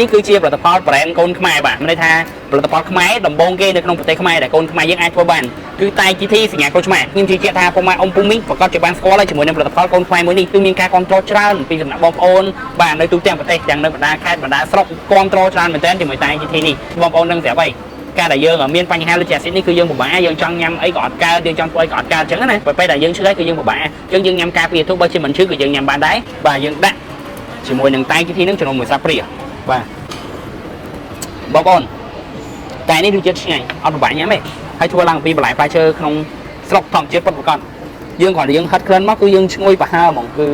នេះគឺជាផលិតផល brand កូនខ្មែរបាទមានន័យថាផលិតផលខ្មែរដំបូងគេនៅក្នុងប្រទេសខ្មែរដែលកូនខ្មែរយើងអាចធ្វើបានគឺតែ GT សញ្ញាក្រូចឆ្មាខ្ញុំជឿជាក់ថាពុកម៉ែអ៊ំពូមីងប្រកាសជាបានស្គាល់ហើយជាមួយនឹងផលិតផលកូនខ្មែរមួយនេះគឺមានការគ្រប់គ្រងច្រើនពីសំណាក់បងប្អូនបាទនៅទូទាំងប្រទេសទាំងនៅបណ្ដាខេត្តបណ្ដាស្រុកគ្រប់គ្រងច្រើនមែនទែនជាមួយតែ GT នេះបងប្អូននឹងស្រាប់ហើយការដែលយើងមានបញ្ហាលើជាអាស៊ីតនេះគឺយើងពិបាកយើងចង់ញ៉ាំអីក៏អត់កើតយើងចង់ធ្វើអីក៏អត់កើតអញ្ចឹងណាពេលដែលយើងឈឺហើយគឺយើងពិបាកអញ្ចឹងយើងញ៉ាំការពារទោះបីជាមិនឈឺក៏យើងញ៉ាំបានដែរបាទយើងដាក់ជាមួយនឹងតែ GT នឹងចំនួនមួយស្លាបព្រាបាទ បងប្អូនតែនេះរសជាតិឆ្ងាញ់អត់ពិបាកញ៉ាំទេហើយធ្វើឡើងពីបន្លែផ្លែឈើក្នុងស្រុកធម្មជាតិពិតប្រាកដយើងគ្រាន់តែយើងហិតក្លិនមកគឺយើងឈ្ងុយប្រហើរហ្មងគឺ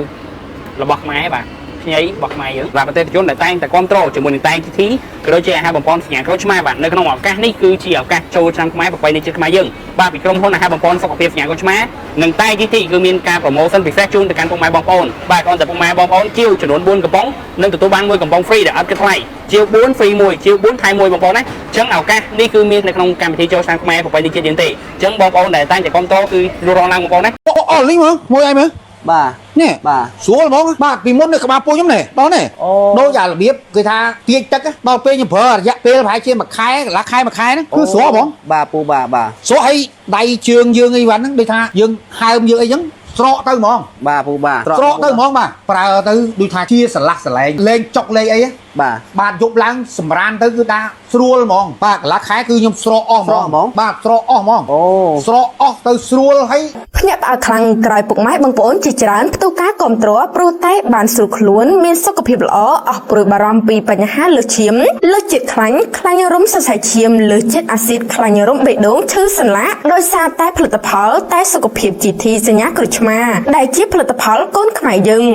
របស់ខ្មែរបាទខ្ញីរបស់ខ្មែរយើងបាទប្រទេសជនដែលតែងតែគ្រប់គ្រងជាមួយនឹងតែង GT ក៏ដូចជាអាហារបំពន់សញ្ញាក្រូចឆ្មាបាទនៅក្នុងឱកាសនេះគឺជាឱកាសចូលឆ្នាំខ្មែរប្រពៃណីជាតិខ្មែរយើងបាទពីក្រុមហ៊ុនអាហារបំពន់សុខភាពសញ្ញាក្រូចឆ្មានិងតែ GT គឺមានការ promotion ពិសេសជូនទៅកាន់ពុកម៉ែបងប្អូនបាទគ្រាន់តែពុកម៉ែបងប្អូនជាវចំនួន4កំប៉ុងនឹងទទួលបាន1កំប៉ុង free ដែលអត់គិតថ្លៃជាវ4 free 1ជាវ4ថែម1បងប្អូនណាអញ្ចឹងឱកាសនេះគឺមាននៅក្នុងកម្មវិធីចូលឆ្នាំខ្មែរប្រពៃណីជាតិយើងទេអញ្ចឹងបងប្អូនដែលតែងតែគ្រប់គ្រងគឺរស់ឡើងបងប្អូនណា អូអូលីងមើលមួយអីមើល បាទ នេះ បាទ ស្រួលហ្មងបាទពីមុននេះក្បាលពោះខ្ញុំនេះដល់នេះ អូ ដូចអារបៀបគេថាទាញទឹកដល់ពេលខ្ញុំប្រើរយៈពេលប្រហែលជាមួយខែកន្លះខែមួយខែហ្នឹងគឺស្រួលហ្មង បាទពូបាទបាទ ស្រួលហើយដៃជើងយើងអីវ៉ាន់ហ្នឹងដូចថាយើងហើមយើងអីចឹងស្រកទៅហ្មង បាទពូបាទ ស្រកទៅហ្មងបាទប្រើទៅដូចថាជាស្រឡះស្រឡែងលេងចុកលេងអីហ៎ បាទ បាទយប់ឡើងសម្រានទៅគឺថាស្រួលហ្មងបាទកន្លះខែគឺខ្ញុំស្រកអស់ហ្មង ស្រកហ្មង បាទស្រកអស់ហ្មង អូ ស្រកអស់ទៅស្រួលហើយ ភ្ញាក់ផ្អើលខ្លាំងក្រោយពុកម៉ែបងប្អូនជាច្រើនផ្ទុះការគាំទ្រព្រោះតែបានស្រួលខ្លួនមានសុខភាពល្អអស់ព្រួយបារម្ភពីបញ្ហាលើសឈាមលើសជាតិខ្លាញ់ខ្លាញ់រុំសរសៃឈាមលើសជាតិអាស៊ីតខ្លាញ់រុំបេះដូងឈឺសន្លាក់ដោយសារតែផលិតផលតែសុខភាព GT សញ្ញាក្រូចឆ្មាដែលជាផលិតផលកូនខ្មែរយើង។